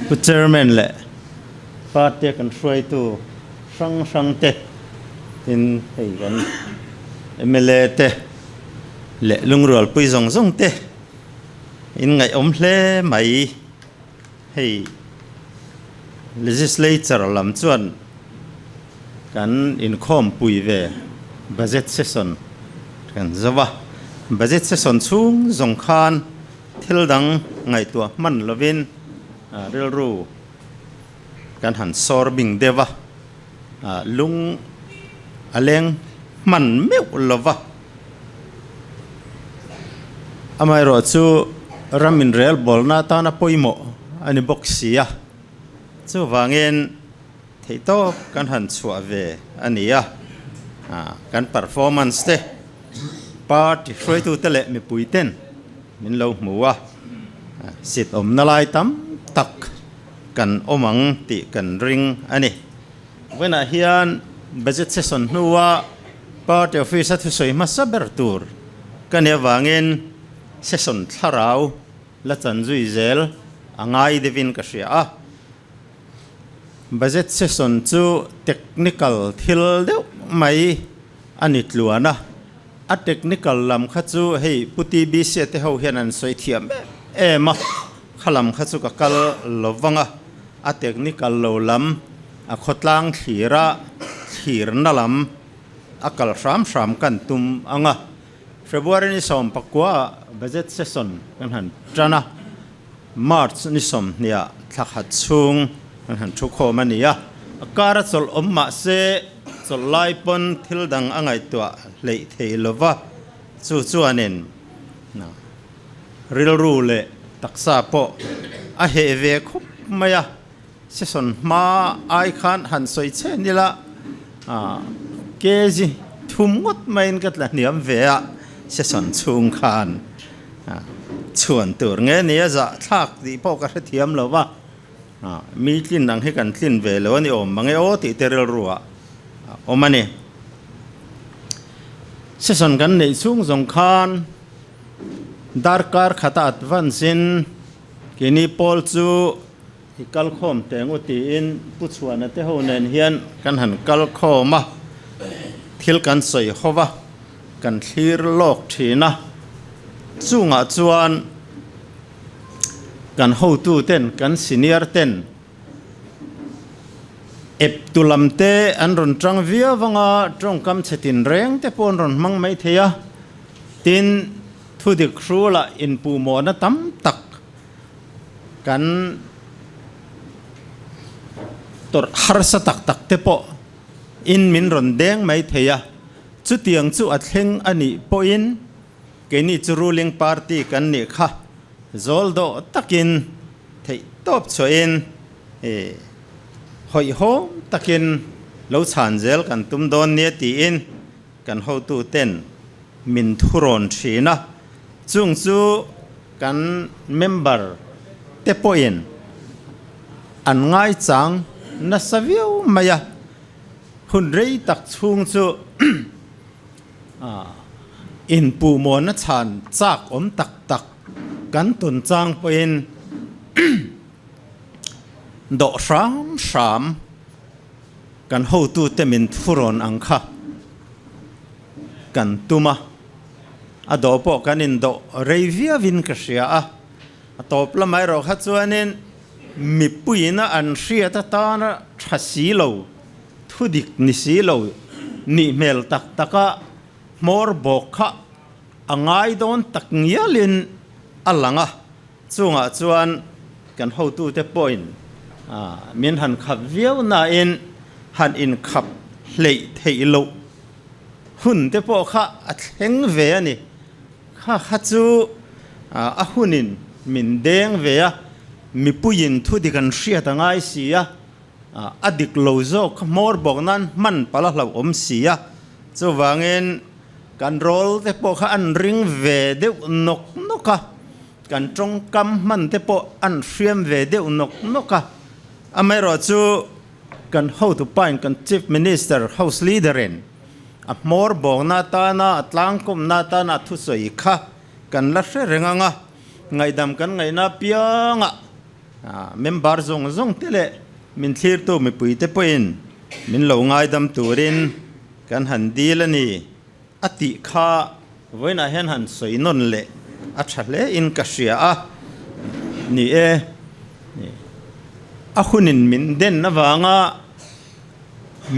Pu Chairman leh Party a kan hruaitu hrang hrang te tin hei kan mla te leh lungrualpui zawng zawng te in ngaihawm hle mai. Hei Legislature lam chuan kan inkhawmpui ve Budget Session kan zo a, Budget Session chhung zawng khan thil dang ngaihtuah hman lovin rilru kan han sawr bing deuh a, lung a leng hman meuh lo va. Amaherawh chu ram inrel bawlna atana pawimawh a ni bawk si a, chuvangin theihtawp kan han chhuah ve a ni a, kan performance te party hruaitute leh mipui ten min lo hmu a, sit awmna lai tam tak kan awm ang tih kan ring a ni. Vawiinah hian Budget Session hnua Party Office-a thusawi hmasa ber tur ka nih avangin Session thlarau la chan zui zel a ngai deuhin ka hria a. Budget Session chu technical thil deuh mai a ni tluan a, a technical lam kha chu hei Pu TBC te ho hian an sawi thiam em em a, kha lam kha chu ka kal lo vang a. A technical lo lam, a khawtlang thlira thlirna lam a kal hram hram kan tum ang a. February ni 19 ah budget session kan han tan a, March ni 20 ah thla khat chhung kan han thu khawm a ni a. A kar a chawlh awm mah se chawlh lai pawn thil dang a ngaihtuah hleih thei lo va, chu chuanin Rilru leh taksa pawh a heh ve khawp mai a, session hma ai khan han sawi che nila kg thum ngawt maiin ka tla hniam ve a, session chhung khan chhuan tur nge nia zah thlak tih pawh ka hrethiam lo va, mi tlin ang hi kan tlin ve lo a ni awm mange aw tih te rilru ah a awm a ni. Session kan neih chhung zawng khan. Darkar khata advance in keini pawl chu i kal khawm teh ngu tiin Pu Chhuana te ho nen hian kan han kal khawm a, thil kan sawi ho va, kan thlir lawk thin a, chungah chuan kan hotu ten kan senior ten ep tu lam te an rawn tang viau anga tawngkam chhe tinreng te pawh an rawn hmang mai thei a. Tin, thudik hrulah inpuhmawhna tam tak kan tawrh harsa tak tak te pawh in min rawn deng mai thei a, chutiang chu a thleng a nih pawhin keini chu ruling party kan nih kha zawl dawh takin theih tawp chhuahin hawihhawm takin lo chhan zel kan tum dawn nia tiin Kan hotuten min thurawn thin a, chung chu kan member te pawhin an ngaichang nasa viau mai a, hun rei tak chhung chu inpuhmawhna chhan chak awm tak tak kan tawn chang pawhin dawh hram hram. Kan hotute min thurawn ang kha kan tum a, a dawh pawh kan indawh rei viauin ka hria a, a tawp lamah erawh kha chuanin mipuiina an hriat atana tha si lo, thudik ni si lo, nih hmel tak taka hmawr bawk kha a ngai dawn tak ngialin a lang a. Chungah chuan kan hotute pawhin min han khap viau nain han inkhap hleih theih loh hun te pawh kha a thleng ve a ni. Kha kha chu a hunin min deng ve a, mipuiin thudik an hriat a ngai si a, a dik lo zawk kha hmawr bawk nan hman palh a hlauhawm si a, chuvangin Kan rawl te pawh kha an ring ve deuh nawk nawk a, kan tawngkam hman te pawh an hriam ve deuh nawk nawk a. Amaherawh chu kan hotupain kan Chief Minister, House Leader in a hmawr bawkna atana a tlangkawmna atana a thusawi kha kan la hre reng ang a, ngaihdam kan ngaihna apiangah. Member zawng zawng te leh min thlirtu mipuite pawhin min lo ngaidam turin kan han dil a ni a tih kha vawiinah hian han sawi nawn leh a tha hle in ka hria a ni e. A hunin min den avanga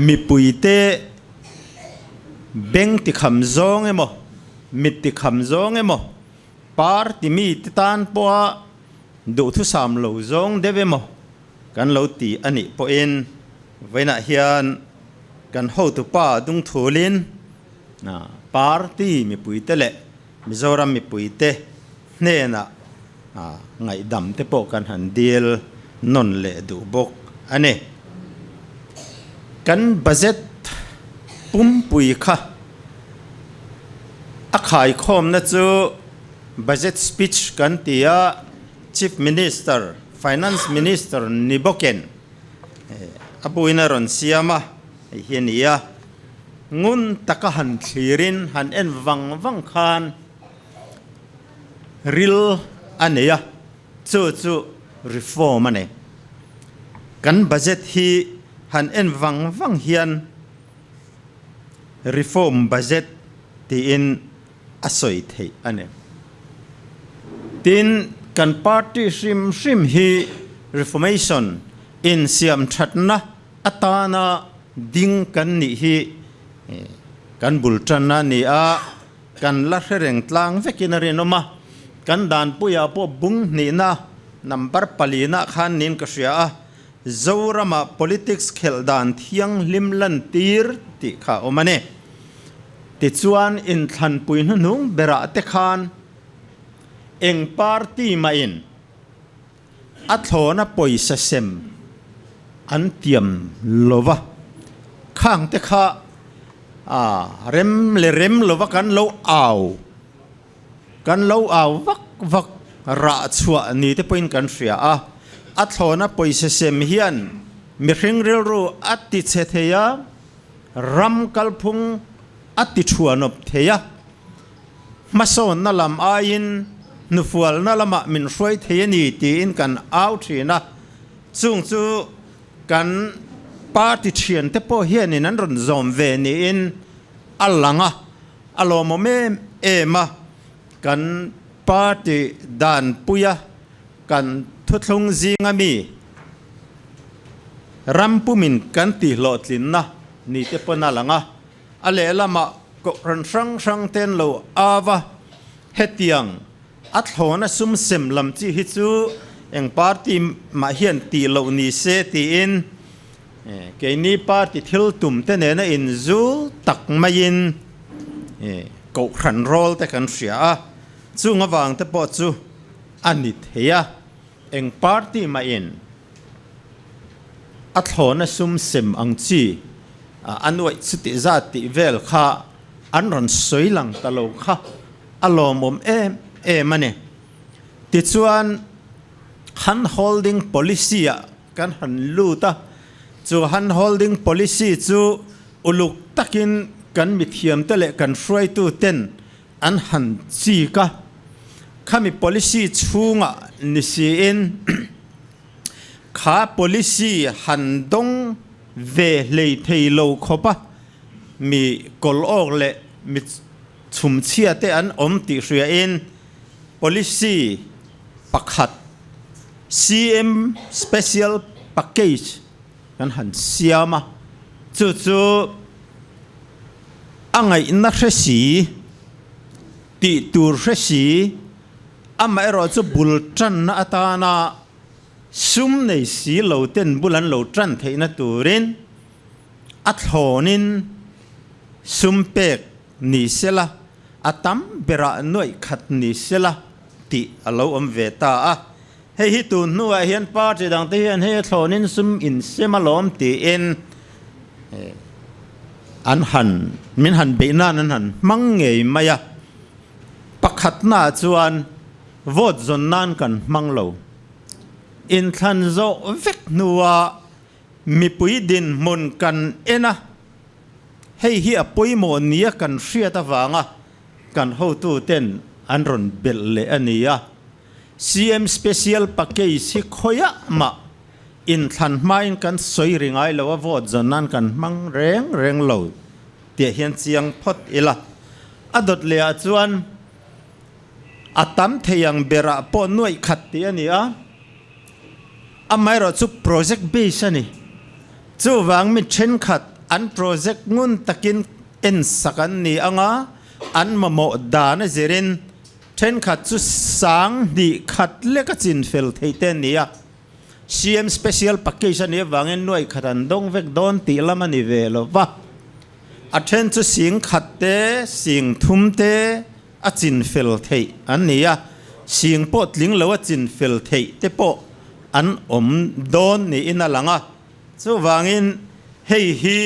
mipuite beng tikham zawng emaw mit tikham zawng emaw Party mite tan pawha duhthusam lo zawng deuh emaw kan lo ti a nih pawhin vawiinah hian kan hotupa dungthulin party mipuite leh Mizoram mipuite hnenah ngaihdam te pawh kan han dil nawn leh duh bawk a ni. Kan budget pumpui kha a khaikhawmna chu budget speech kan ti a, Chief Minister, Finance Minister ni bawkin a buin a rawn siam a, hei hi a ni a, ngun taka han thlirin han en vang vang khan ril a nei a, chu chu reform a ni. Kan budget hi han en vang vang hian Reform budget tiin a sawi theih a ni. Tin, kan party hrim hrim hi Reformation insiam thatna atana ding kan nih hi kan bul tanna a ni a, kan la hre reng tlang vekin a rinawm a. Kan danpuiah pawh bung hnihna number palina khan niin ka hria a. Zorama politics khelh dan thianghlim lantir tih kha a awm a ni. Tichuan inthlanpui hnuhnung berah te khan eng party mahin a thlawna pawisa sem an tiam lo va, khang te kha rem leh rem lova kan lo au Kan lo au vak vak rah chhuah ni te pawhin kan hria a, a thlawna pawisa sem hian mihring rilru a ti chhe thei a, ram kalphung a ti thuanawp thei a, hmasawnna lam aiin hnufualna lamah min hruai thei a ni tiin kan au thin a, chung chu kan party thiante pawh hianin an rawn zawm ve niin a lang a. A lawmawm em em a, kan party danpuia kan thuthlung zinga mi ram pumin kan tihhlawhtlinna ni te pawn a lang a, a lehlamah kohhran hrang hrang ten lo au a, hetiang a thlawna sum sem lam chi hi chu eng party mah hian tih loh ni se tiin Keini party thil tum te nena inzul tak maiin kohhran rawl te kan hria a, chung avang te pawh chu a ni thei a, eng party mahin a thlawna sum sem ang chi a nuaih chuti zat tih vel kha an rawn sawi lang ta lo kha a lawmawm em em a ni. Tichuan, hand holding policy ah Kan han lut a, chu hand holding policy chu uluk takin kan mithiamte leh kan hruaituten an han chik a. Khami policy chhungah ni siin kha policy han dawng ve hlei thei lo khawp a, mi kawl awk leh mi chhumchhia te an awm tih hriain policy pakhat CM Special Package kan han siam a, chu chu a ngaihna hre si, tih tur hre si, amaherawh chu bul tanna atana sum nei si lo ten bul an lo tan theihna turin a thlawnin sum pek ni sela, a tam berah nuaih khat ni sela tih a lo awm ve ta a. Hei hi tun hnuah hian party dangte hian hei a thlawnin sum insem alawm tiin an han min han beih nan an han hmang ngei mai a. Pakhatnaah chuan vote zawn nan kan hmang lo. Inthlan zawh vek hnuah mipui dinhmun kan en a. Hei hi a pawimawh nia kan hriat avanga kan hotuten an rawn belh leh a ni a. CM Special Package hi khawiah mah inthlan hmain kan sawi ri ngai lo a, vote zawn nan kan hmang reng reng lo tih hian chiang phawt ila. A dawt leh ah chuan a tam thei ang berah pawh nuaih khat tih a ni a, amaherawh chu project base a ni. Chuvang mi thenkhat an project ngun takin en sak an ni ang a, an mamawh dan a zirin thenkhat chu sang hnih khat lek a chin fel theih te a ni a. CM Special Package a nih avangin nuaih khat an dawng vek dawn tih lam a ni ve lo va. A then chu sing khat te, sing thum te a chin fel theih an ni a, sing pawh tling lo a chin fel theih te pawh an awm dawn niin a lang a. Chuvangin hei hi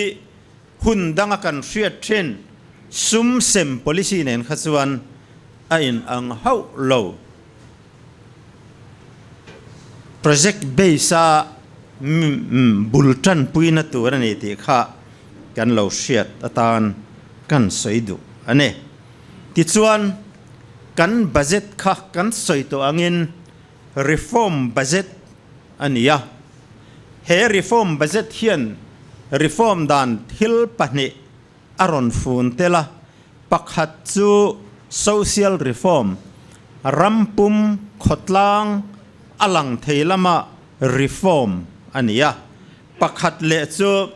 hun danga kan hriat thin sum sem policy nen kha chuan a inang hauh lo. Project base a bul tanpuina tur a ni tih kha kan lo hriat atan kan sawi duh a ni. Tichuan, kan budget kha kan sawi tawh angin reform budget a ni a. He reform budget hian reform dan thil pahnih a rawn fun tel a, pakhat chu social reform, ram pum khawtlang a lang thei lama reform a ni a, pakhat leh chu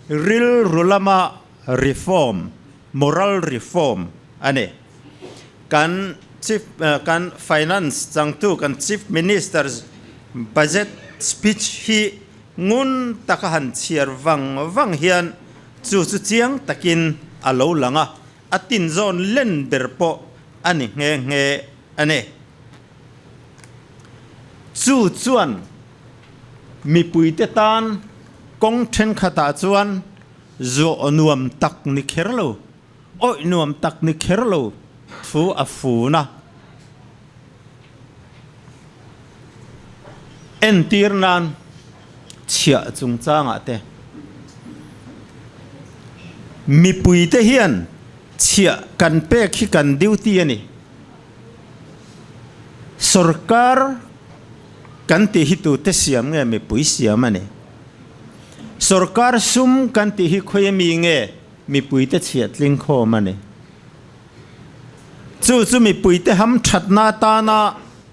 rilru lama reform, moral reform a ni. Kan Chief kan Finance changtu kan Chief Minister's budget speech hi ngun taka han chhiar vang vang hian Chu chu chiang takin a lo lang a, a tinzawn len ber pawh a ni nghe nghe a ni. Chu chuan mipuite tan kawng thenkhatah chuan zawh nuam tak ni kher lo, awih nuam tak ni kher lo thu a fun a. Entir nan chhiah chungchangah te mipuite hian chhiah kan pek hi kan duty a ni. Sorkar kan tih hi tute siam nge mipui siam a ni. Sorkar sum kan tih hi khawi ami nge mipuite chhiah tling khawm a ni. Chu chu mipuite ham thatna atana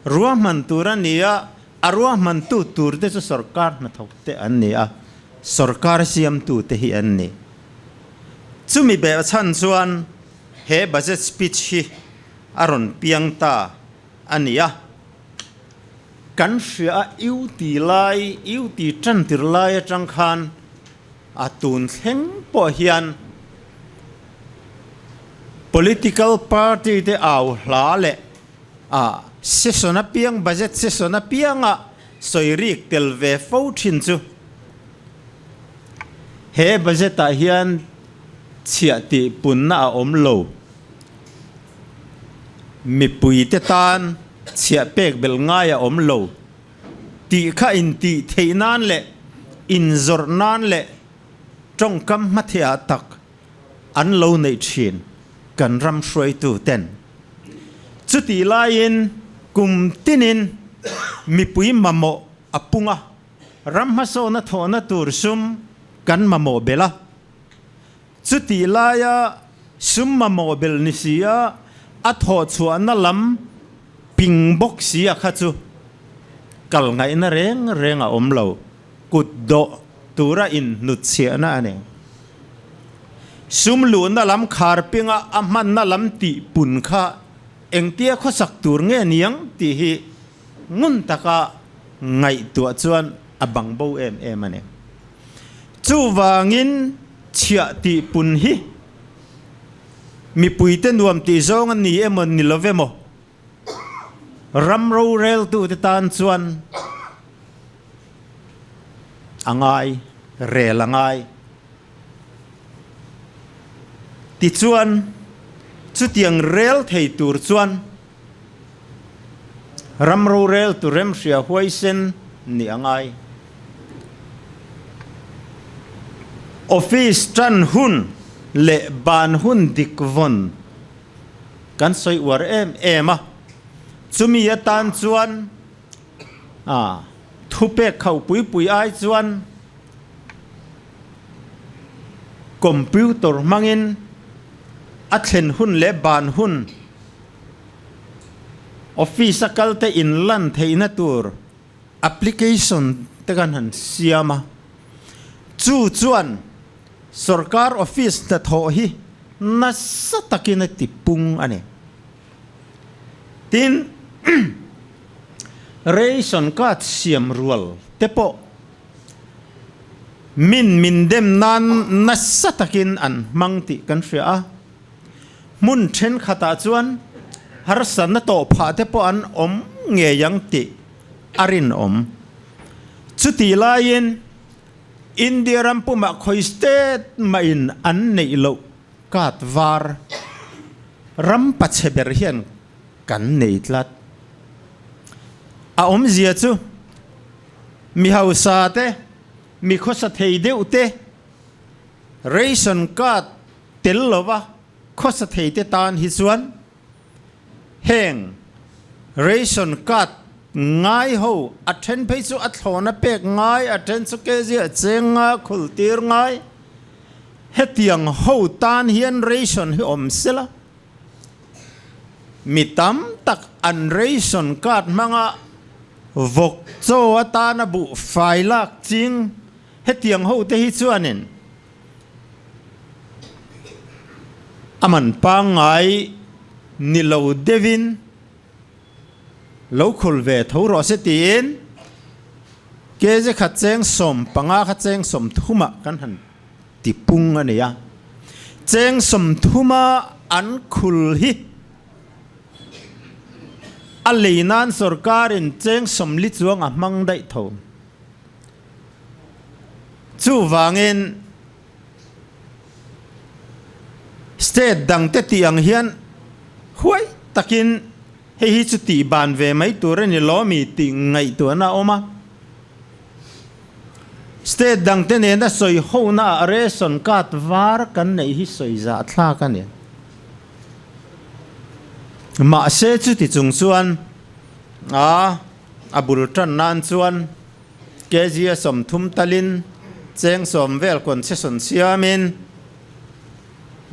ruahman tur a ni a, a ruahmantu turte chu sorkar hnathawkte an ni a, sorkar siamtute hi an ni. Chumi behchhan chuan he budget speech hi a rawn piang ta a ni a. Kan hria a, U ti lai, U ti tan tir lai atang khan A tun thleng pawh hian political party te au hla leh a session apiang, budget session apianga sawi rik tel ve fo thin chu he budget ah hian chhiah tih punna a awm lo. Mipui te tan chhiah pek belh ngai a awm lo. Tih kha intih theih nan leh inzawrh nan leh tawngkam hmathehah tak an lo neih thin kan ram hruaitu ten. Chutih laiin kum tinin mipui mamawh a pung a, ram hmasawna thawhna tur sum kan mamawh belh a. Chutih laia sum mamawh belh ni si a, a thawh chhuahna lam ping bawk si a kha chu kal ngaihna reng reng a awm lo, kut dawh tura inhnutchhiahna a ni. Sum luhna lam khar pinga a hmanna lam tih pun kha engtia khawsak tur nge niang tih hi ngun taka ngaihtuah chuan a bang bo em em a ni. Chuvangin chhiah tih pun hi mipuite nuam tih zawng a ni emaw ni lo emaw ram roreltute tan chuan a ngai, rel a ngai. Tichuan chutiang rel thei tur chuan Ram roreltu remhria huaisen nih a ngai. Office tan hun leh ban hun dik vawn kan sawi uar em em a, chumi atan chuan. A thupek kho pui pui ai chuan computer hmangin a thlen hun leh ban hun office a kal te in lan theihna tur application te kan han siam a, chu chuan sorkar office hnathawh hi nasa takin a ti pung a ni. Tin, ration card siam rual te pawh min min dem nan nasa takin an hmang tih kan hria a. Hmun thenkhatah chuan harsatna tawh phah te pawh an awm ngei ang tih a rinawm. Chutih laiin India ram pumah khawi state mahin an neih loh card var ram pachhe ber hian kan nei tlat. A awmzia chu mi hausa te, mi khawsa thei deuh te ration card tel lova khawsa thei te tan hi chuan heng ration card ngai ho a then phei chu a thlawna pek ngai, a then chu kg a cheng nga khul tir ngai. Hetiang ho tan hian ration hi awm sela mi tam tak an ration card hmanga vawk chaw atana buh fai lak ching hetiang ho te hi chuanin A man pangngai ni lo deuhin lo khul ve tho rawh se tiin kg khat cheng 15 kha cheng 30 ah kan han ti pung a ni a. Cheng 30 a an khul hi a lei nan sorkarin cheng 40 chuang a hmang daih tho. Chuvangin state dangte tih ang hian huai takin hei hi chu tih ban ve mai tur a ni lo mi tih ngaihtuahna a awm a. State dangte nena sawi hona ah ration card var kan neih hi sawi zah thlak a ni. Mahse chuti chung chuan a a bul tan nan chuan Kg a 30 talin cheng 10 vel concession siamin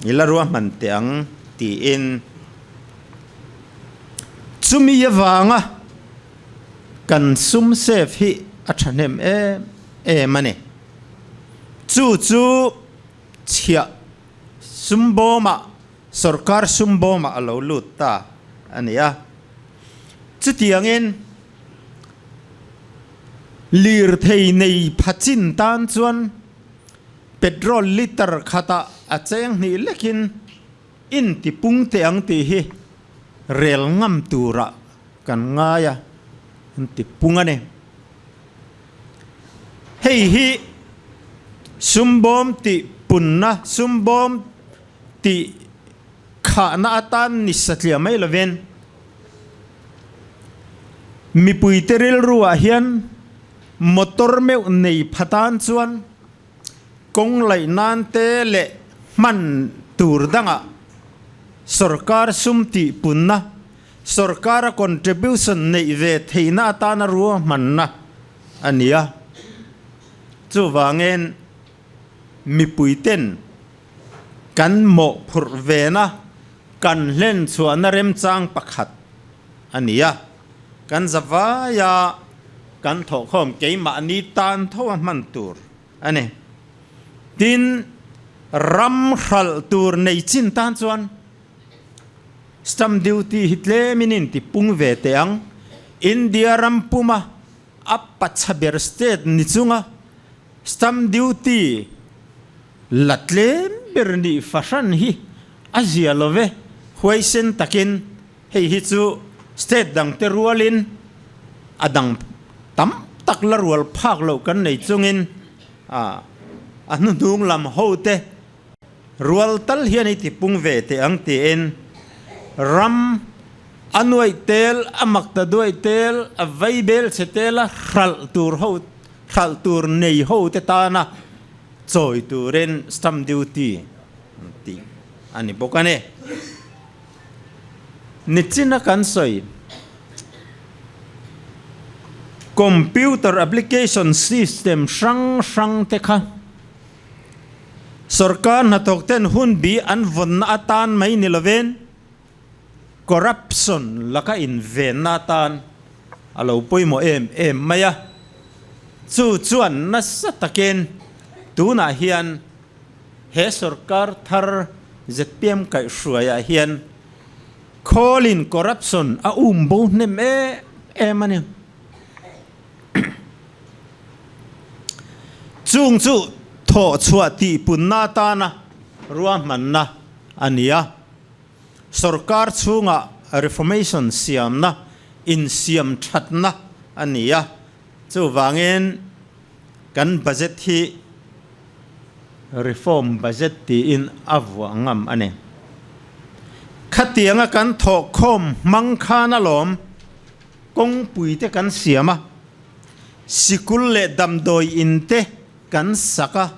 i la ruahman teh ang tiin chumi avanga kan sum save hi a thahnem em em a ni. Chu chu chhiah sum bawmah sorkar sum bawmah a lo lut ta a ni a. Chutiangin Lirthei nei pha chin tan chuan petrol litre khatah a cheng hnih lekin in ti pung teh ang tih hi rel ngam turah kan ngai a, an ti pung a ni. Hei hi sumbawm tih punna, sumbawm tih khahna atan ni satliah mai lovin, Mipuite rilruah hian motor meuh nei pha tan chuan kawng laih nan te leh hman tur dangah sorkar sum tihpunna, sorkara contribution neih ve theihna atana ruahmanna a ni a. Chuvangin mipuiten kan mawhphurh vena Kan hlen chhuahna remchang pakhat a ni a, kan zavaia kan thawhkhawm keimahni tan tho a hman tur a ni. Tin, ram hralh tur nei chin tan chuan stamp duty hi tlemin in ti pung ve teh ang. India ram puma a pacha ber state ni chunga stamp duty La tlem ber nih fahran hi a zia lo ve, huaisen takin hei hi chu state dangte rualin a dang tam tak la rual phak loh kan nei chungin a hnuhnung lam hote rual tal hian i tipung ve teh ang tiin ram a nuaih tel, a makta duaih tel, a vaibel chhe tela hralh tur ho hralh tur nei hote tana chawi turin stamp duty an tih a ni bawk a ni. Nichina kan sawi Computer application system hrang hrang te kha sorkar hnathawk ten hun bi an vawnna atan mai ni lovin corruption laka invenna atan a lo pawimawh em em mai a. Chu chuan nasa takin tunah hian he sorkar thar zpm kaihhruaiah hian Khawlin corruption a um bo hnem em em a ni. Chung chu thawh chhuah tih punna atana ruahmanna a ni a. Sorkar chhunga reformation siamna, insiam thatna a ni a. Chuvangin kan budget hi reform budget tiin a vuah ngam a ni. Khatianga kan thawhkhawm hmang khan alawm kawngpui te kan siam a, sikul leh damdawi in te kan sak a,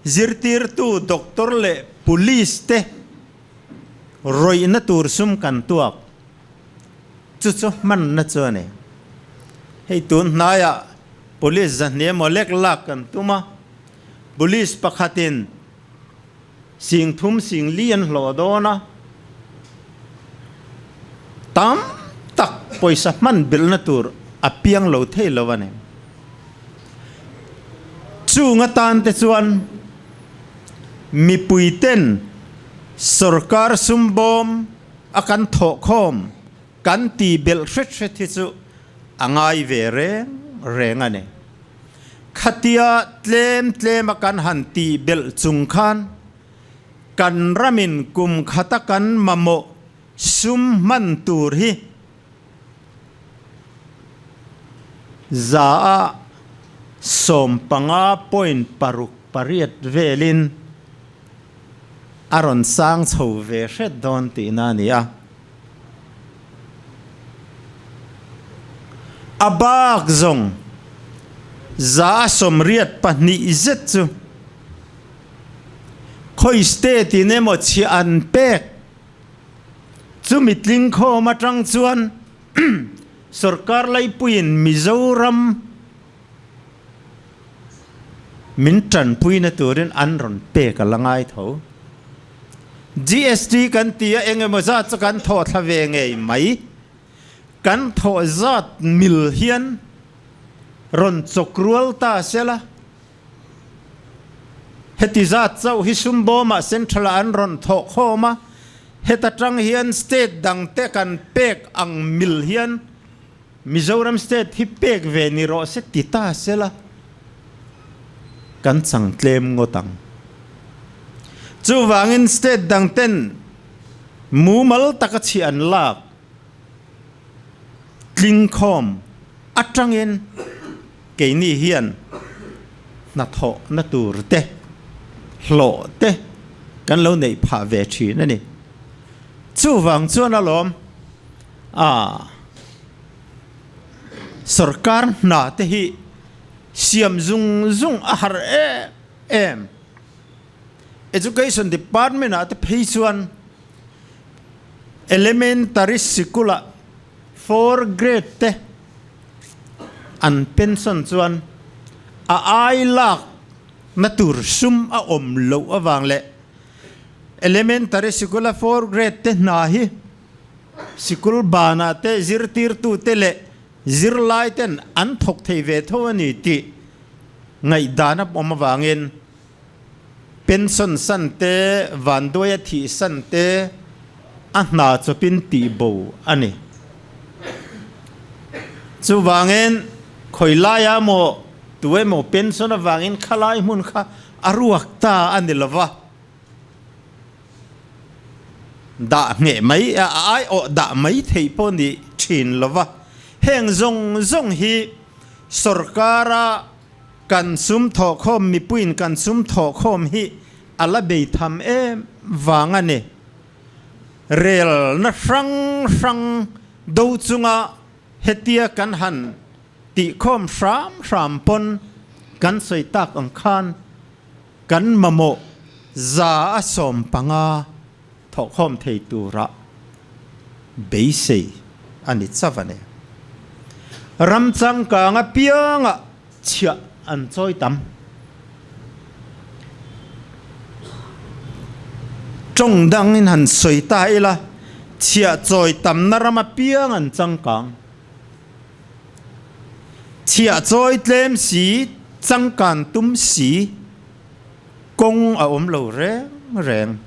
zirtirtu doctor leh police te rawihna tur sum kan tuak. Chu chu hmanna chu a ni. Hei tun hnaiah police zahnih emaw lek lak kan tum a, police pakhatin sing thum sing li an hlawh dawn a, tam tak pawisa hman belhna tur a piang lo thei lo a ni. Chung atan te chuan mipui ten sorkar sum bawm a kan thawhkhawm kan ti belh hret hret hi chu a ngai ve reng reng a ni. Khatia tlem tlem a kan han tih belh chung khan kan ramin kum khata kan mamawh sum hman tur hi 15.68 velin a rawn sang chho ve hret dawn tihna a ni a. A bak zawng 82 zet chu khawi state in emaw chhiah an pek chumi tling khawm atang chuan sorkar laipuiin Mizoram Min tanpuina turin an rawn pek a la ngai tho. GST kan ti a, eng emaw zat chu kan thawh thla ve ngei mai. Kan thawh zat mil hian rawn chawk rual ta se la, heti zat chauh hi sum bawmah central ah an rawn thawh khawm a, heta tang hian state dangte kan pek ang mil hian Mizoram state hi pek ve ni rawh se ti ta se la, kan chang tlem ngawt ang. Chuvangin state dang ten mumal taka chhi an lak tlingkhawm atangin keini hian hnathawhna tur te, hlawh te kan lo neih phah ve thin a ni. Chuvang chuan alawm. A Sorkar hna te hi siam zung zung a har em em. Education Department ah te phei chuan Elementary sikul ah four grade te an pension chuan a ai lak na tur sum a awm loh avang leh Elementary sikul a four grade te hna hi Sikul banah te zirtirtute leh zirlai ten an thawk thei ve tho a ni tih ngaihdan a awm avangin pension san te, vanduaia thih san te a hna chawpin tih bo a ni. Chuvangin khawi laia maw tu emaw pension avangin khalai hmun kha a ruak ta a ni lova. Dah ngheh mai a aiawh dah mai theih pawh ni thin lo va, heng zawng zawng hi sorkara kan sum thawhkhawm mipuiin kan sum thawhkhawm hi a la bei tham em vang a ni. Relna hrang hrang do chunga hetia kan han tihkhawm hram hram pawn kan sawi tak ang khan, Kan mamawh 115 thawhkhawm thei tura beisei a ni chauh a ni. Ram changkang apiangah chhiah an chawi tam. Tawng dangin han sawi ta ila, chhiah chawi tamna ram apiang an changkang. Chhiah chawi tlem si, changkan tum si, kawng a awm lo reng reng.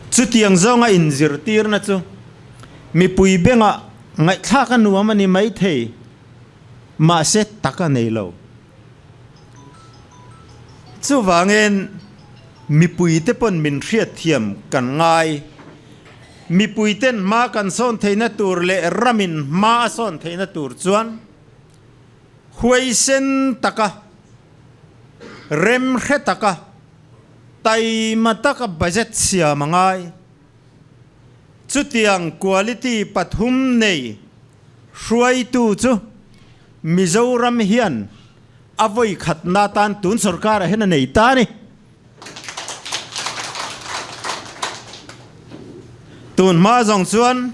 Chutiang zawnga inzirtirna chu mipui bengah ngaihthlak a nuam a ni maithei, mahse tak a nei lo. Chuvangin mipuite pawn min hriatthiam kan ngai. Mipuiten hma kan sawn theihna tur leh ramin hma a sawn theihna tur chuan huaisen taka, Rem hre taka, taima taka budget siam a ngai. Chutiang quality pathum nei hruaitu chu Mizoram hian a vawi khatna tan tun sorkarah hian a nei ta a ni. Tun hma zawng chuan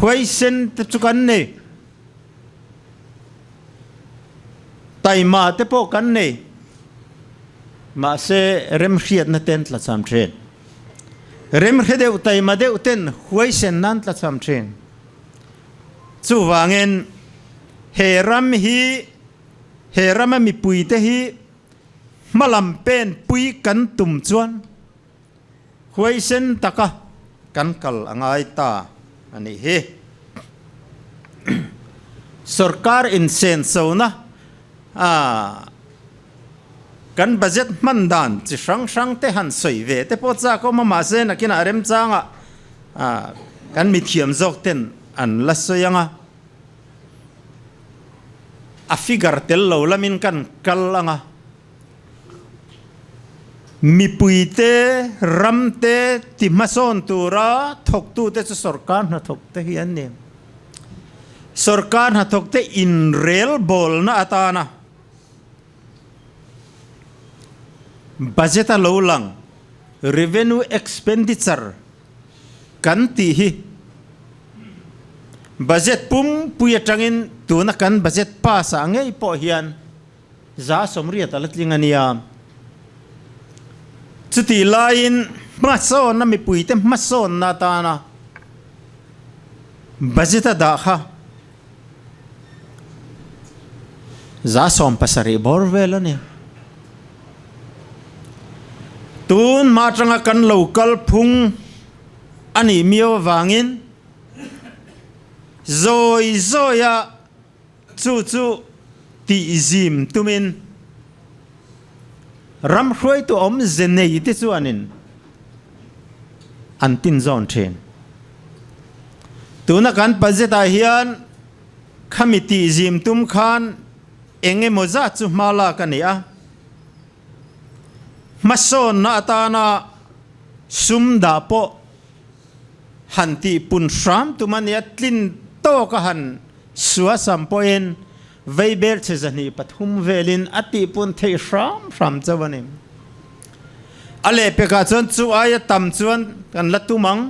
huaisen te chu kan nei. Taima te pawh kan nei. Mahse, remhriatna ten tlachham thin. Remhre deuh, taima deuh ten huaisen nan tlachham thin. Chuvangin, he ram hi, he rama mipuite hi hmalam pen pui kan tum chuan Huaisen taka kan kal a ngai ta a nih hi. Sorkar insenchona a kan budget hman dan chi hrang hrang te han sawi ve te pawh chak awm a, mahse nakinah remchangah kan mithiam zawk ten an la sawi ang a, a figure tel lo lamin kan kal ang a. Mipuite, ramte ti hmasawn tura thawktute chu sorkar hnathawkte hi an ni. Sorkar hnathawkte inrelbawlna atana budget a lo lang, revenue expenditure kan tih hi budget pumpui atangin tuna kan budget pass ah ngei pawh hian 180 a la tling a nia. Chutih laiin hmasawnna mipuite hmasawnna atana budget a dah kha 17 bawr vel a ni. Tun hma atanga kan lo kal phung a nih miau avangin zawi zawia Chu chu tihzim tumin ram hruaitu awmze nei te chuanin an tinzawn thin. Tuna kan budget ah hian khami tihzim tum khan eng emaw zat chu hma lak a ni a. Hmasawnna atana sum dah pawh han tihpun hram tum a nia, tlin tawk a han Suasam pawhin veibel chhe 203 velin a tihpun theih hram hram chauh a ni. A lehpekah chuan chu aia tam chuan kan la tum ang.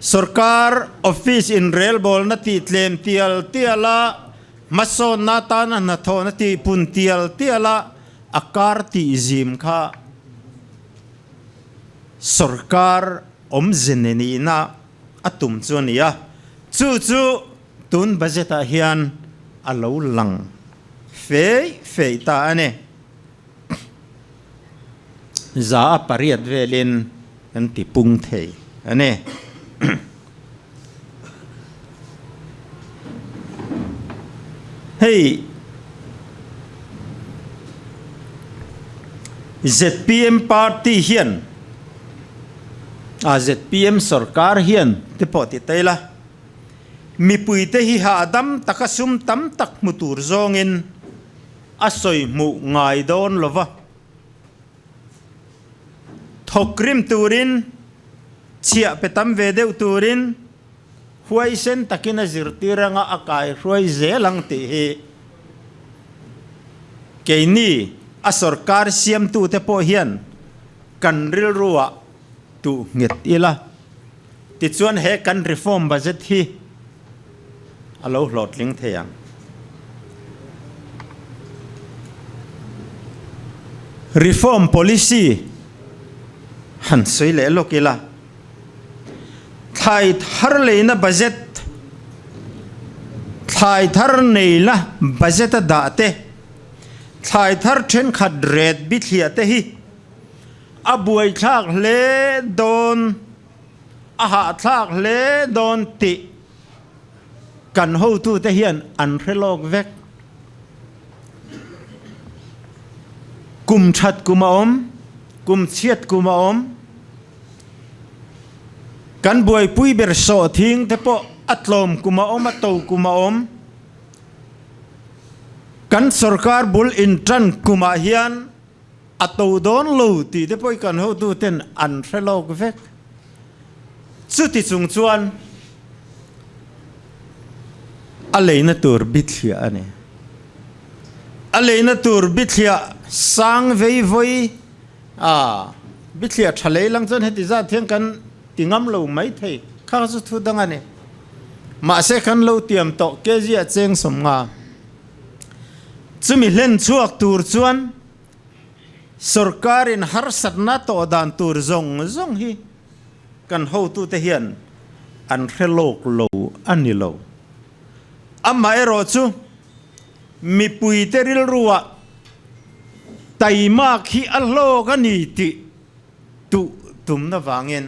Sorkar office inrelbawlna tih tlem tial tial a, hmasawnna atana hnathawhna tihpun tial tial a, a kar tihzim kha sorkar awmze nihna a tum chu a ni a, chu chu tun budget ah hian a lo lang fei fei ta a ni. 8% velin kan ti pung thei a ni. Hei zpm party hian a zpm sorkar hian te pawh ti ta ila, mipuite hi hahdam taka sum tam tak hmu tur zawngin a sawi hmuh ngai dawn lova, thawk rim turin chhiah pe tam ve deuh turin huaisen takin a zirtir anga a kai hruai zel ang tih hi keini a sorkar siamtute pawh hian kan rilruah tuh nghet ila. Tichuan he kan reform budget hi a lo hlawhtling thei ang. Reform policy han sawi leh lawk ila, thlai thar leina budget, thlai thar neila budget a dah te, thlai thar thenkhat ret bithliah te hi a buaithlak hle dawn, a hahthlak hle dawn tih kan hotute hian an hre lawk vek. Kum that kum a awm, kum chhiat kum a awm. Kan buaipui ber sawhthing te pawh a tlawm kum a awm, a to kum a awm. Kan sorkar bul intan kumah hian A to dawn lo tih te pawh i kan hotu ten an hre lawk vek. Chuti chung chuan a leina tur bithliah a ni. A leina tur bithliah sang vei vawi a, bithliah tha lei lang chuan heti zat hian kan ti ngam lo mai thei. Kha kha chu thu dang a ni. Mahse kan lo tiam tawh kg ah cheng 50. Chumi hlen chhuak tur chuan sorkarin harsatna tawh dan tur zawng zawng hi kan hotute hian an hre lawk lo a ni lo. Amaherawh chu mipuite rilruah taimak hi a hlawk a ni tih tuh tumna vangin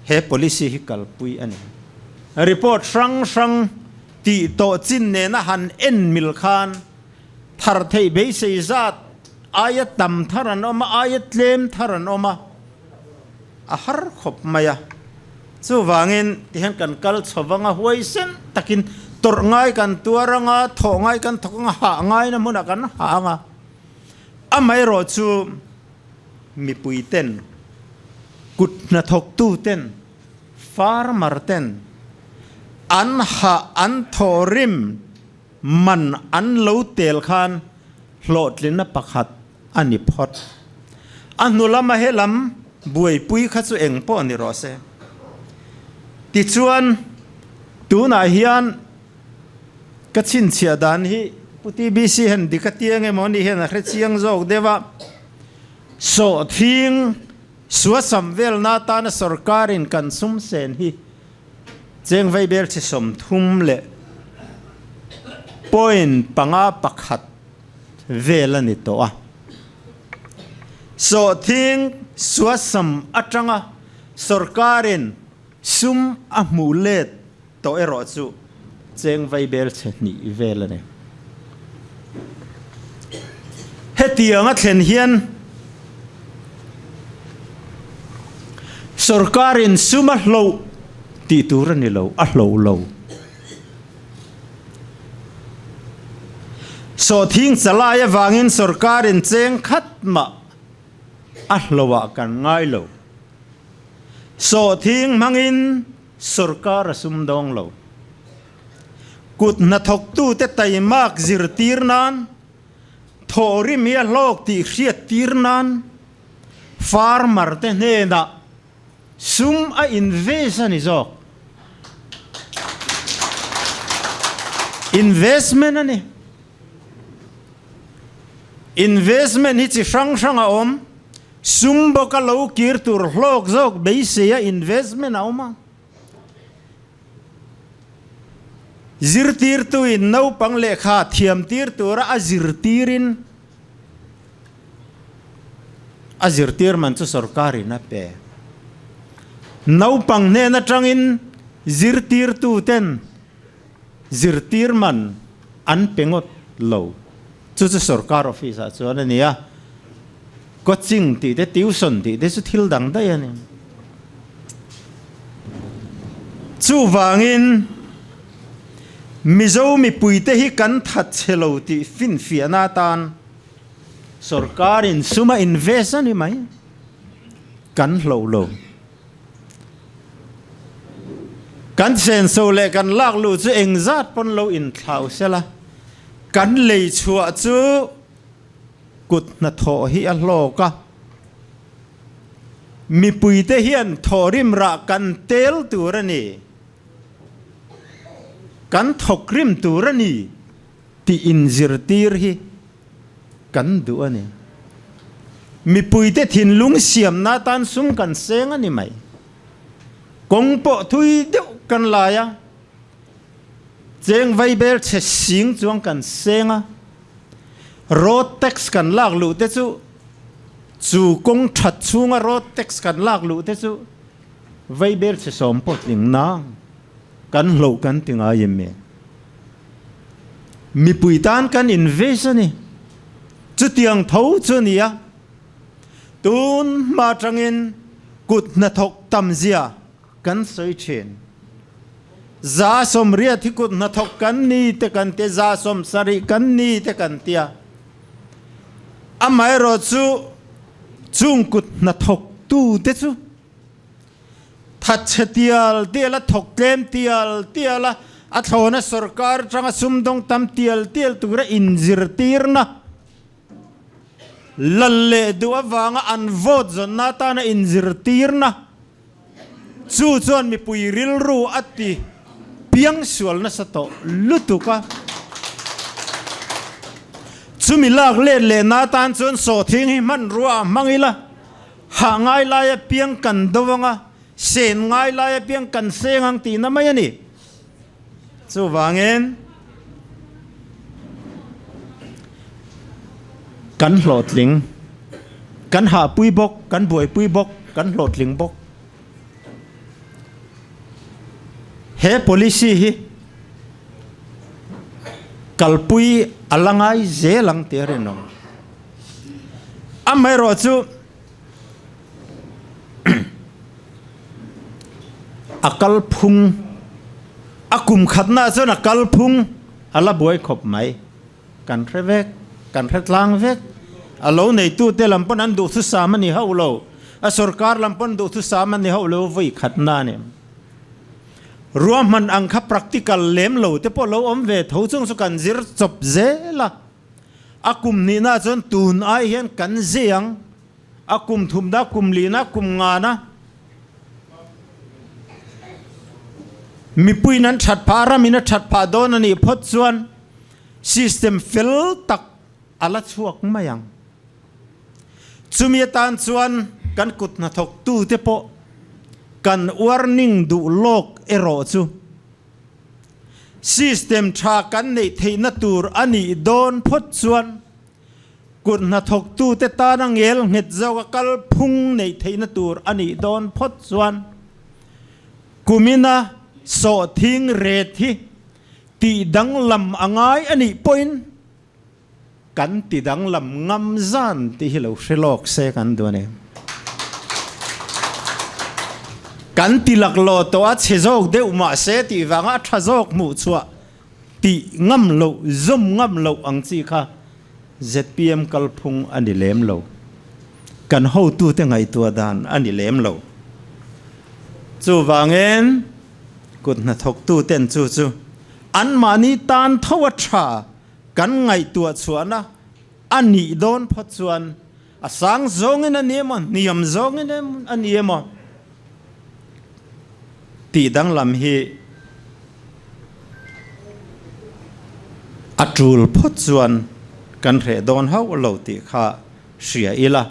he policy hi kalpui a ni. Report hrang hrang tih tawh chin nena han en mil khan thar theih beisei zat aia tam thar an awm a, aia tlem thar an awm a, a har khawp mai a. Chuvangin tihian kan kal chho vang a, huaisen takin tawrh ngai kan tuar ang a, thawh ngai kan thawk ang a, hah ngaina hmunah kan hah ang a. Amaherawh chu mipui ten, kut hnathawktu ten, farmer ten an hah an thawhrim man an lo tel khan hlawhtlinna pakhat a ni phawt. A hnu lama he lam buaipui kha chu eng pawh ni rawh se. Tichuan tunah hian Ka chhinchhiah dan hi Pu TBC hian dik a tiang emaw ni hian a hre chiang zawk deuh a, sawhthing suasam velna atana sorkarin kan sum sen hi cheng vaibel chi 30 leh point panga pakhat vel a ni tawh a. Sawhthing suasam atanga sorkarin sum a hmuh let Tawh erawh chu cheng vaibel chhe hnih vel a ni. Hetiang a thlen hian sorkarin sum a hloh tih tur a ni lo, a hloh lo. Sawhthing chalai avangin sorkarin cheng khat mah a hlohah kan ngai lo. Sawhthing hmangin Sorkar a sumdawng lo. Kut hnathawktute taimak zirtir nan, thawhrim hi a hlawk tih hriattir nan farmer te hnenah sum a invest a ni zawk. Investment a ni. Investment hi chi hrang hrang a awm. Sum bawka lo kir tur hlawk zawk beiseia investment a awm a. Zirtirtuin naupang lehkha thiamtir tura a zirtirin a zirtir man chu sorkarin a pe. Naupang hnen atangin zirtirtuten zirtir man an pe ngawt lo. Chu chu sorkar office ah chuan a ni a, coaching tih te tuition tih te chu thil dang daih a ni. Chuvangin Mizo mipuite hi kan that chhe lo tih finfiahna atan sorkarin sum a invest a ni mai, kan hloh lo. Kan senso leh kan lak luh chu engzat pawn lo inthlau sela, kan lei chhuah chu kut hnathawh hi a hlawk a. Mipuite hian thawhrim rah kan tel tur a ni, kan thawkrim tur a ni tih inzirtir hi kan duh a ni. Mipuite thinlung siamna atan sum kan seng a ni mai. Kawng pawh thui deuh kan lai a, cheng vaibel chhe sing chuang kan seng a, road tax kan lak luh te chu chu kawng that chhunga road tax kan lak luh te chu vaibel chhe sawm pawh tling nang kan hloh kan ti ngai em e. Mipui tan kan invest a ni. Chutiang tho chu a ni a, tun hma atangin kut hnathawk tam zia kan sawi thin. 180 hi kut hnathawk kan ni te kan tia, 70 kan ni te kan tia. Amaherawhchu chung kut hnathawk tu te chu Thatchhe tial tial a thawk tlem tial tial a, a thlawna sorkar atanga sumdawng tam tial tial tura inzirtirna lal leh duh avanga an vote zawnna atana inzirtirna chu chuan mipui rilru a ti piang sual nasa tawh lutuk a. Chumi lak let lehna atan chuan sawhthing hi hmanrua ah hmang ila. Hah ngai lai apiang kan do ang a, sen ngai lai apiang kan seng ang tihna mai a ni. Chuvangin kan hlawhtling, kan hahpui bawk, kan buaipui bawk, kan hlawhtling bawk. He policy hi kalpui a la ngai zel ang tih a rinawm. Amaherawhchu a kalphung a kum khatnaah chuan a kalphung a la buai khawp mai. Kan hre vek, kan hre tlang vek. A lo neitute lam pawn an duhthusam a ni hauh lo, a sorkar lam pawn duhthusam a ni hauh lo vawi khatna a ni. Ruahman ang kha practical lem lo te pawh lo awm ve tho chung chu kan zir chawp zel a. A kum nihna chuan tun ai hian kan zei ang, a kum thumna, kum lina, kum ngana mipuiin an that phah, ramin a that phah dawn a nih phawt chuan system fel tak a la chhuak mai ang. Chumi atan chuan kan kut hnathawktute pawh kan warning duh lawk erawh chu System tha kan neih theihna tur a nih dawn phawt chuan kut hnathawktute tana ngel nghet zawka kalphung neih theihna tur a nih dawn phawt chuan kumina sawhthing ret hi tih danglam a ngai a nih pawhin Kan ti danglam ngam zan tih hi lo hre lawk se kan duh a ni. Kan ti laklawh tawh a chhe zawk deuh mah se tih vanga a tha zawk hmuh chhuah tih ngam loh, zawm ngam loh ang chi kha zpm kalphung a ni lem lo. Kan hotute ngaihtuah dan a ni lem lo. Chuvangin kut hnathawktuten chu chu anmahni tan tho a tha Kan ngaihtuah chhuahna a nih dawn phawt chuan a sang zawngin a ni emaw, hniam zawngin a ni emaw tih danglam hi a tul phawt chuan kan hreh dawn hauh lo tih kha hria ila.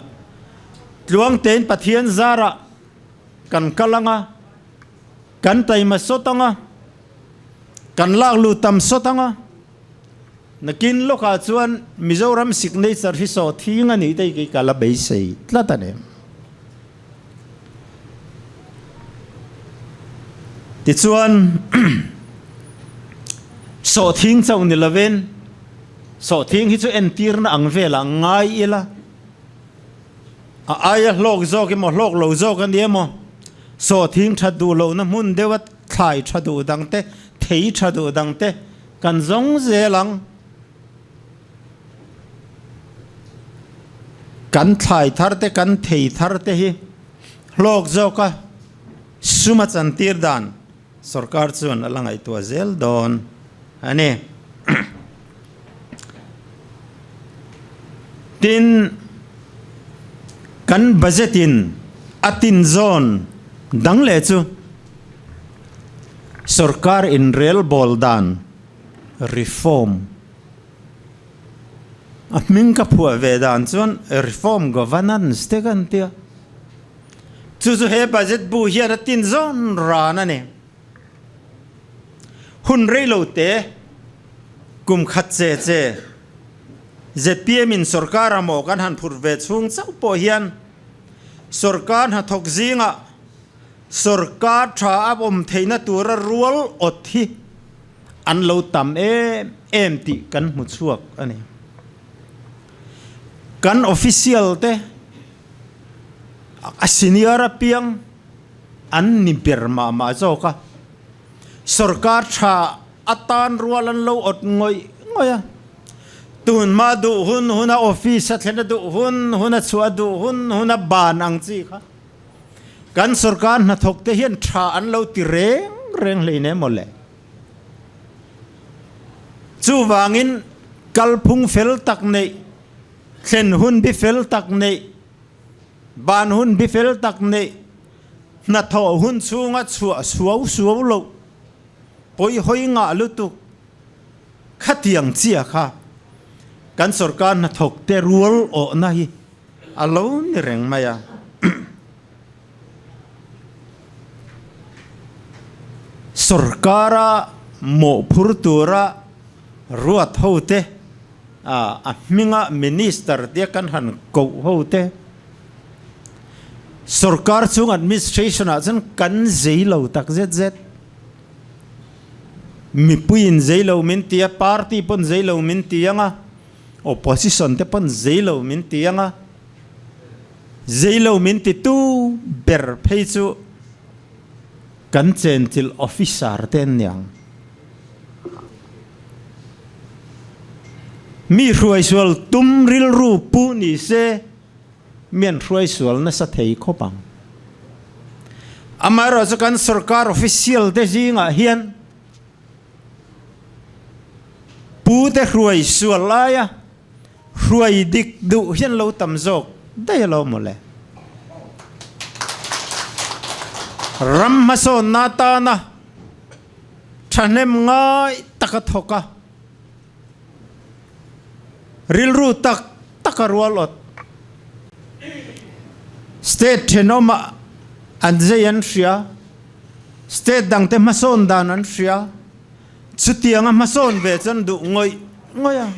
Tluangtein Pathian zarah kan kal ang a, kan taima sawt ang a, Kan lak lut tam sawt ang a, nakin lawkah chuan Mizoram signature hi saw thing a nih te hi ka la beisei tlat a ni. Tichuan sawhthing chauh ni lovin sawhthing hi chu entirna ang velah ngai ila, a aia hlawk zawk emaw hlawk lo zawk a ni emaw sawhthing that duh lohna hmun deuha Thlai tha duh dang te, thei tha duh dang te kan zawng zel ang. Kan thlai thar te, kan thei thar te hi hlawk zawk a, sum a chantir dan sorkar chuan a la ngaihtuah zel dawn a ni. Tin, kan budget in. A tin zawn dang leh chu sorkar inrelbawl dan, reform, a hming ka phuah ve dan chuan reform governance te kan tia. Chu chu he budget bu hian a tin zawn ran a ni. Hun rei lo te, kum khat che che zpm in sorkar a maw kan han phur ve chhung chauh pawh hian sorkar hnathawk zingah sorkar tha a awm theihna tura rual awt hi an lo tam em em tih kan hmu chhuak a ni. Kan official te a senior apiang an ni ber mah mah zawk a, sorkar tha atan rual an lo awt ngawih ngawih a, tun hma duh hun huna office a thlen a duh hun huna chhuah a duh hun huna ban ang chi kha kan sorkar hnathawk te hian tha an lo ti reng reng hleinem mawle. Chuvangin kalphung fel tak neih, thlen hun bi fel tak neih, Ban hun bi fel tak neih, hnathawh hun chhunga chhuah suau suau loh, pawi hawi ngah lutuk khatiang chia kha kan sorkar hnathawk te rual awhna hi a lo ni reng mai a. Sorkara mawhphur tura ruat hote a hminga Minister tia kan han koh ho te, sorkar chung administration ah chuan kan zei lo tak zet zet. Mipuiin zei lo min ti a, party pawn zei lo min ti ang a, opposition te pawn zei lo min ti ang a, zei lo min ti tu ber phei chu kan chenchilh officer te an ni ang. Mi hruaisual tum rilru pu ni se mi an hruaisual nasa thei khawp ang. Amaherawh chu kan sorkar official te zingah hian pu te hruaisual laia hruai dik duh hian lo tam zawk daih alo mawle. Ram hmasawnna atana Thahnem ngai taka thawk a, rilru tak taka rual awt. State thenawmah an zei an hria, state dangte hmasawn dan an hria, chutianga hmasawn ve chuan duh ngawih ngawih a.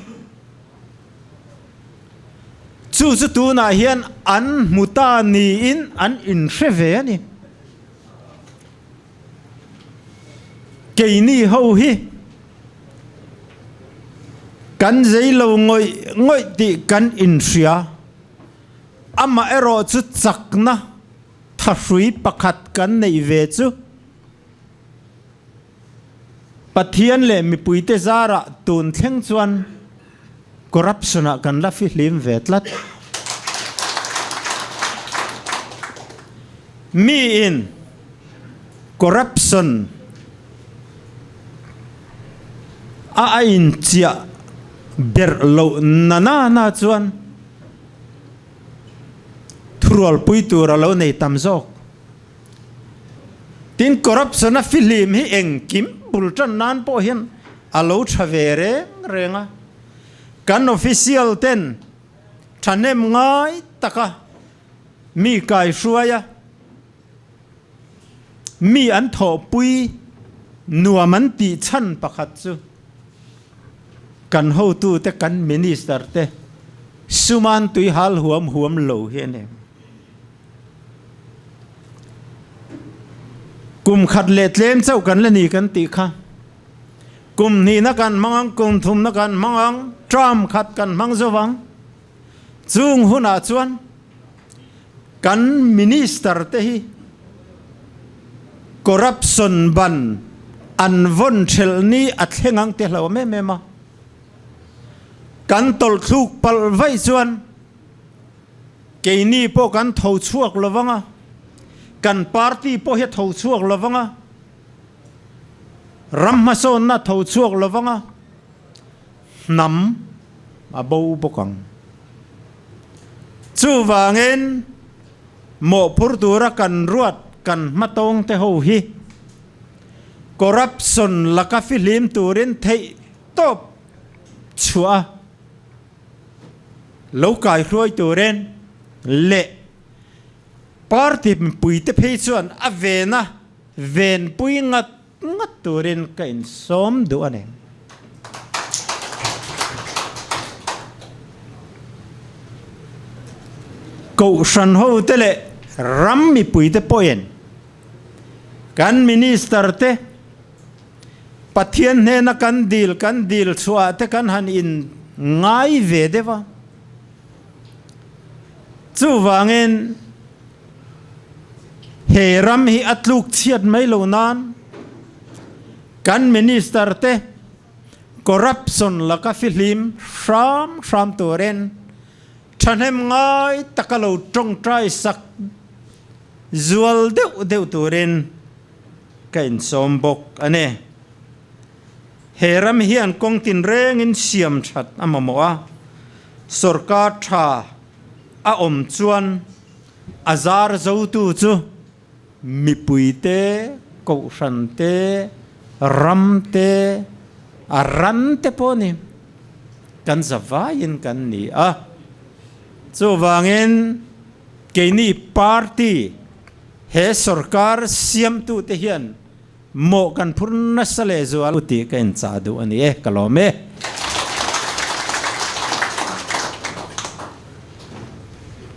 Chu chu tunah hian an hmu ta niin an inhre ve a ni. Keini ho hi kan zei lo ngawih ngawih tih kan inhria, amah erawh chu chakna thahrui pakhat kan neih ve chu Pathian leh mipuite zarah tun thleng chuan corruption ah kan la fihlim ve tlat. Miin corruption a a inchiah berh loh na na na chuan thurualpui tur a lo nei tam zawk. Tin, corruption a fihlim hi engkim bul tan nan pawh hian a lo tha ve reng reng a. Kan official ten thahnem ngai taka mi kaihruai a, mi an thawhpui nuam an tih chhan pakhat chu kan hotute, kan minister te suman tui hal huam huam lo hi a ni. Kum khat leh tlem chauh kan la ni kan tih kha. Kum hnihna kan hmang ang, kum thumna kan hmang ang, term khat kan hmang zo vang. Chung hunah chuan kan minister te hi corruption ban an vawn thelh ni a thleng ang ti hlauh em em a. Kan tawlhthluk palh vaih chuan Keini pawh kan tho chhuak lo vang a, kan party pawh hi a tho chhuak lo vang a, ram hmasawnna a tho chhuak lo vang a, hnam a bo bawk ang. Chuvangin. Mawhphur tura kan ruat kan hmatawng te ho hi corruption laka fihlim turin theih tawp chhuah a lo kaihruai turin leh party mipuite phei chuan a vena venpui ngat ngat turin ka insawm duh a ni. Kohhran hote leh ram mipuite pawhin kan Minister te Pathian hnena kan dil kan dil chhuah te kan han in ngai ve deuh a. Chuvangin he ram hi a tluk chhiat mai lo nan kan Minister te corruption laka fihlim hram hram turin thahnem ngai taka lo tawngtai sak zual deuh deuh turin ka insawm bawk a ni. He ram hian kawng tinrengin siam that a mamawh a, sorkar tha a awm chuan a zar zotu chu mipui te, kohhran te, ram te, a ran te pawh ni kan zavaiin kan ni a. Chuvangin keini party he sorkar siamtute hian Mawh kan phur nasa leh zual tih ka inchah duh a ni e, ka lawm e.